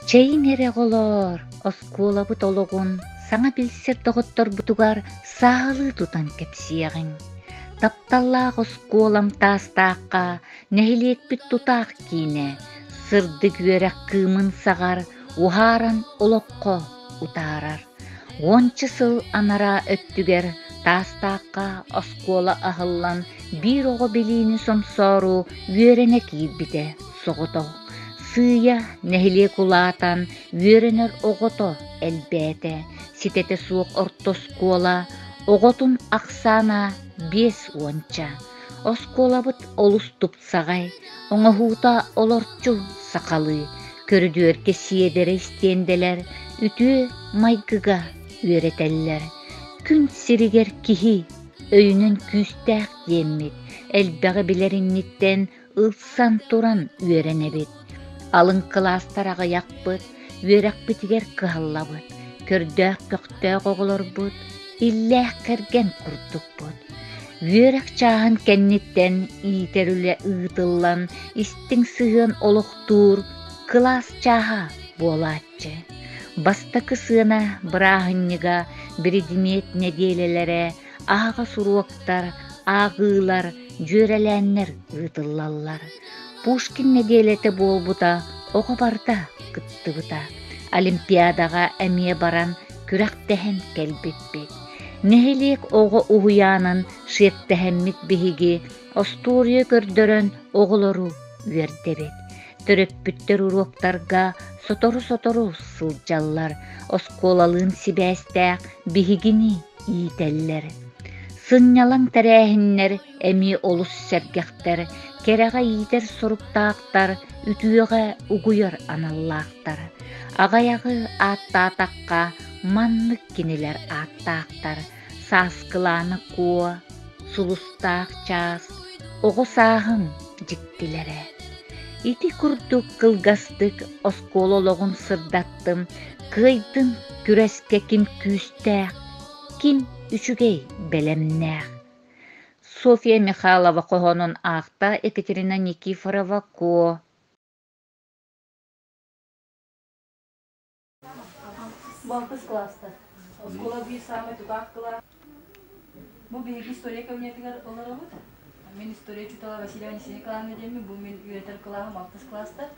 Чэйиҥ эрэ оҕолоор, оскуолабыт олоҕун саҥа билсэр доҕотторбутугар сааһылыы тутан кэпсиэҕиҥ. Тапталлаах оскуолам Таастаахха нэһилиэкпит тутаах киинэ, сырдык үөрэх кыымын саҕар, уһааран олоххо утаарар. Уонча сыл анараа өттүгэр Таастаахха оскуола аһыллан биир оҕо билиини сомсоору үөрэнэ киирбитэ соҕотох. Сыыйа нэһилиэк улаатан үөрэнэр оҕото элбээтэ, ситэтэ суох орто оскуола оҕотун ахсаана 50-ча. Оскуолабыт олус тупсаҕай, оҥоһуута олорчу сахалыы, көрүдүөргэ сиэдэрэй истиэндэлэр үтүө майгыга үөрэтэллэр. Күн сиригэр киһи өйүнэн күүстээх диэммит, элбэҕи билэр инниттэн ылсан туран үөрэнэбит. Алын кылаастар аҕыйахпыт, үөрэхпитигэр кыһаллабыт, көрдөөх-көхтөөх оҕолорбут, иллээх кэргэн курдукпут. Үөрэх чааһын кэнниттэн иитэр үлэ ыытыллан, истиҥ сыһыан олохтуур кылаас чааһа буолааччы. Бастакы сыана бырааһынньыга, биридимиэт нэдиэлэлэрэ, аһаҕас уруоктар, ааҕыылар, дьүөрэлээннэр ыытыллаллар. Пушкин нэдиэлэтэ буолбута, оҕо барыта кыттыбыта. Олимпиадаҕа эмиэ баран күрэхтэһэн кэлбиппит. Нэһилиэк оҕо уһуйаанын шефтэһэммит биһиги остуоруйа көрдөрөн оҕолору үөрдэбит. Төрөппүттэр уруоктарга сотору-сотору сылдьаллар, оскуолалыын сибээстээх биһигини иитэллэр. Сынньалаҥ тэрээһиннэр эмиэ олус сэргэхтэр, кэрэҕэ иитэр соруктаахтар, үтүөҕэ угуйар аналлаахтар. Аҕайаҕы ааттаатахха, маннык кинилэр ааттаахтар: Сааскылаана Куо, Сулустаах чаас, Оҕо сааһым дьиктилэрэ. Ити курдук кылгастык оскуола олоҕун сырдаттым, кыайдым күрэскэ ким күүстээх, ким үчүгэй бэлэмнээх. Софья Михайлова хоһоонун аахта Екатерина Никифорова Куо. Балтыс кылаастар. Оскуола биир саамай тутаах кылаас. Бу биһиги история кабинетыгар олоробут. Мин история учуутала Василия Анисия Николаевна диэммин, бу мин үөрэтэр кылааһым алтыс кылаастар.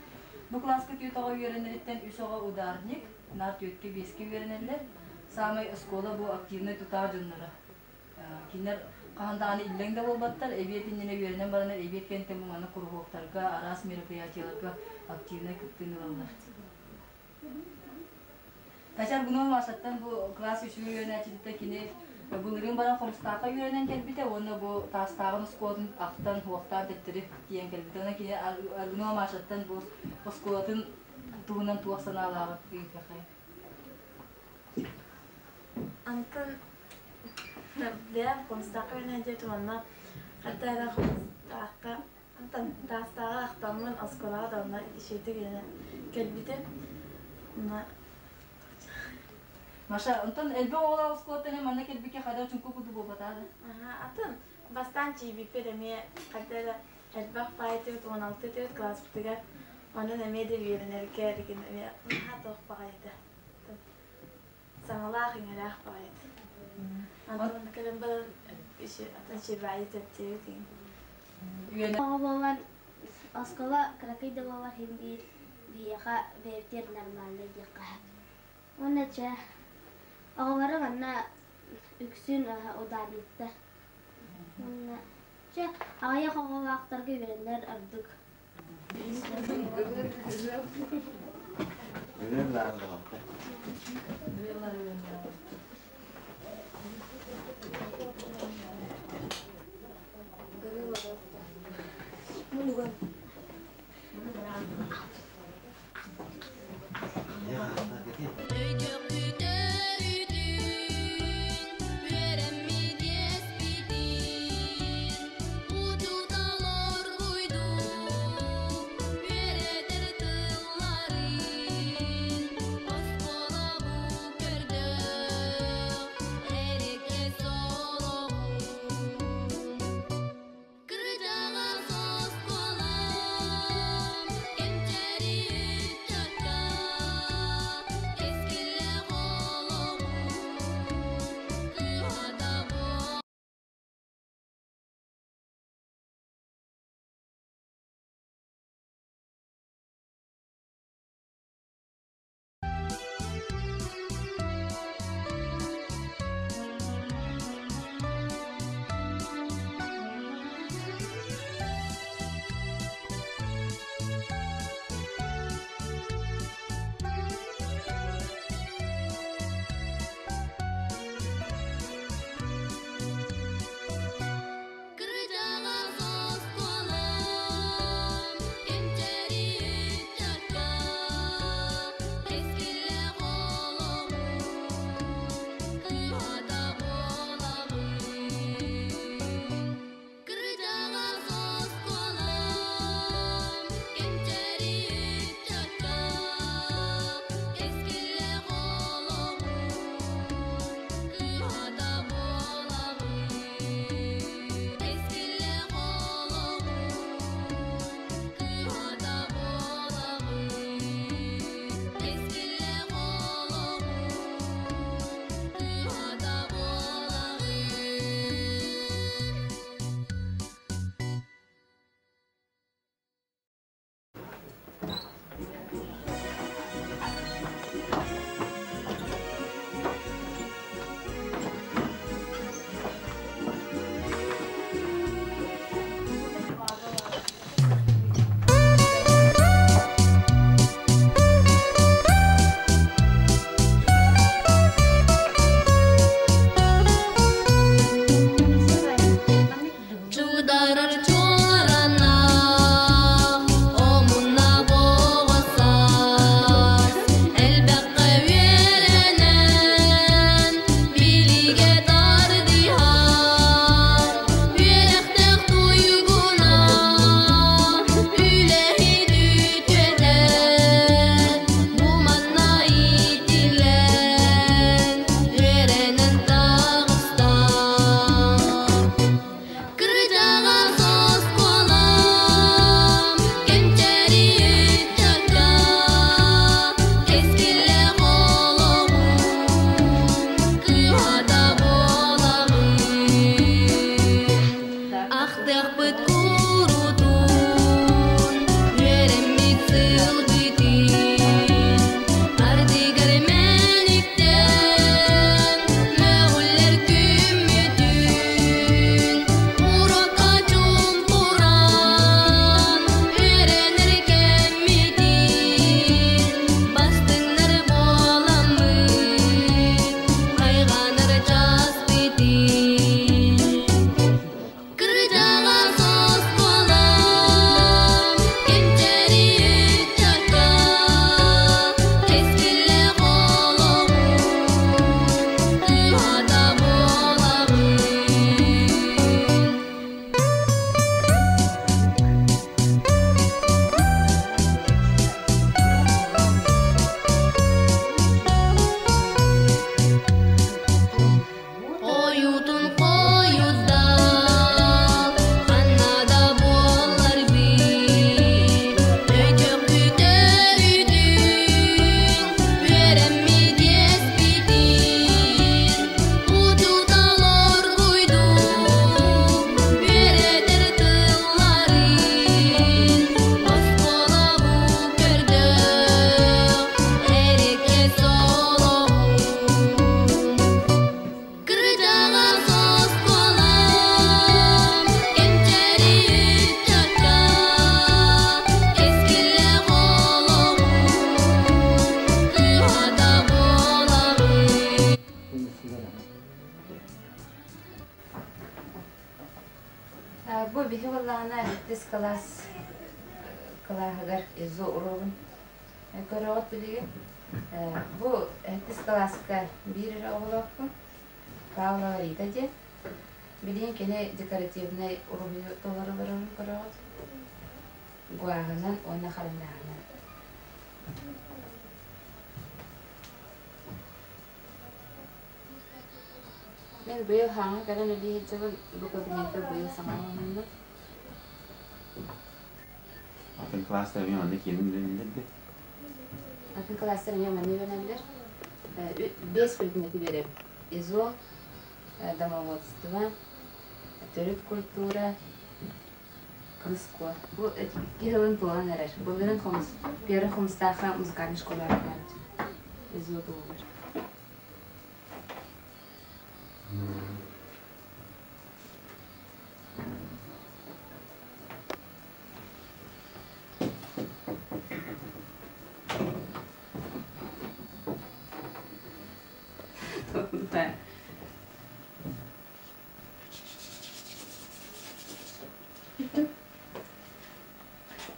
Бу кылааска түөрт оҕо үөрэнэриттэн үс оҕо ударник, наар түөрткэ биэскэ үөрэнэллэр. Саамай оскуола бу активнай тутаах дьонноро. Кинилэр хаһан даҕаны иллэҥ да буолбаттар, эбиэт иннинэ үөрэнэн бараннар эбиэт кэнниттэн бу маннык куруһуоктарга, араас мероприятиеларга активнай кыттыыны ылаллар. Татьяна Аргунова Машаттан бу кылаас үчүгэй үөрэнээччититтэн кини былырыын баран Хомустаахха үөрэнэн кэлбитэ уонна бу Таастааҕын оскуолатын ахтан, уохтаан төттөрү тиийэн кэлбитэ. Онон кини Аргунова Машаттан бу оскуолатын туһунан туох санаалааҕын ыйытыаххайын. Антон бэйэм Хомустаахха үөрэнэн диэбитим онно хата эрэ Хомустаахха Антон Таастааҕы ахтаммын оскуолаҕа да онно үчүгэйдик үөрэнэн кэлбитим. Онно Маша, онтон элбэх оҕолоох оскуолаттан манна кэлбиккэ хайдах чуҥку курдук буолбатаа да? Атын бастаан тиийбиппит эмиэ хайда эрэ элбэх баайытыбыт 16 этибит кылааспытыгар онон эмиэ да үөрэнэргэ эргин эмиэ наһаа туох баҕайыта саҥалаах иҥэлээх баҕайыта Антон кэлэн баран атын шибаайы тэптиэбит Оҕо буолан оскуола кыракый да буоллар иһин биир биһиэхэ бэйэбитигэр нормально диэххэ сөп. Уонна чэ оҕолоро манна үксүн ударниктар. Уонна чэ аҕыйах оҕолоохторго үөрэнэр ордук. буоллаҕына сэттис кылаас кылааһыгар ИЗО уруогун көрөҕүт билигин. Бу сэттис кылааска биир эрэ оҕолоохпун, Павлова Рита диэн. Билигин кини декоративнай уруһуйу толору барарын көрөҕүт. Гуаһынан уонна харандааһынан. Мин быйыл хаҥа кэлэн үлэлии сылдьабын, бу кабинекка быйыл саҥа оҥоһуннум. Атын кылаастар эмиэ манна киирэн үөрэнэллэр дии. Атын кылаастар эмиэ манна үөрэнэллэр. Биэс предмети биэрэбин. ИЗО, домоводство, төрүт культура, кыыс куо. Бу икки сылын туолан эрэр. Былырыын хомус, Первый Хомустаахха музыкальнай школаҕа ИЗО туолар.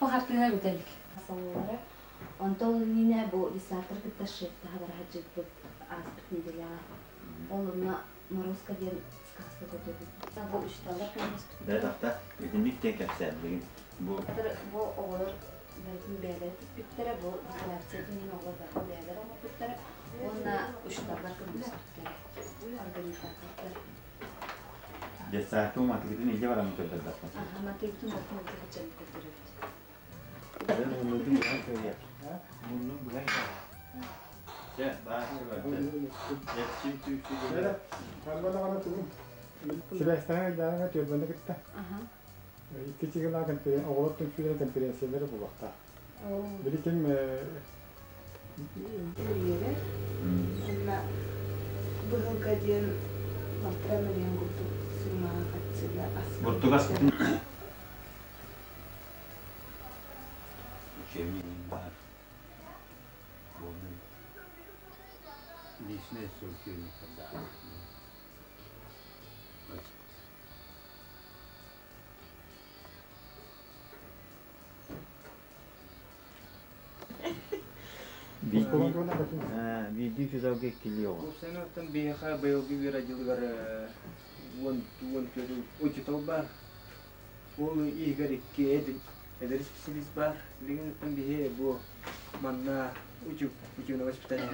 Бу хартыына бүтэ илик. Салаллара. Онтон иннинэ бу десантар кытта шефтаһа бара сылдьыбыппыт ааспыт нэдиэлэҕэ. Ол онно Морозко диэн сказка көрдөрбүппүт. Бу учууталлар көмөлөспүттэрэ. Да тахта итинник диэн кэпсээн билигин бу Бу оҕолор барытын бэйэлэрэ тикпиттэрэ, бу декорациятын иһин оҕолор барытын бэйэлэрэ оҥорбуттара уонна учууталлар көмөлөспүттэрэ, организатордар. Детсадка матыгытын илдьэ баран көрдөрбөппүн. Аха, матыгытын барытын илдьэ сылдьан көрдөрөбүт. Муннун быһан көрүө. Муннун быһан көрүө. Чэ, баахы Эрчим түүксү Сибээстэһэн айдааҥҥа түөлбэни кытта икки чыгылаах оҕолор түмсүүлэрэ конференциялары булуохтаах. Били ким Үөрэр. Уонна быһылка диэн балтараа миллион курдук суммаҕа харчыга ас Буртугас Учебник баар. Буолнай. Личное учебник да. Биирдии физалга иккилии оҕо. Уопсайынан оттон биһиэхэ быйылгы үөрэ дьылыгар 14 учуутал баар. Ол иһигэр икки эдэр специалист баар. Билигин оттон биһи бу манна учебное воспитание.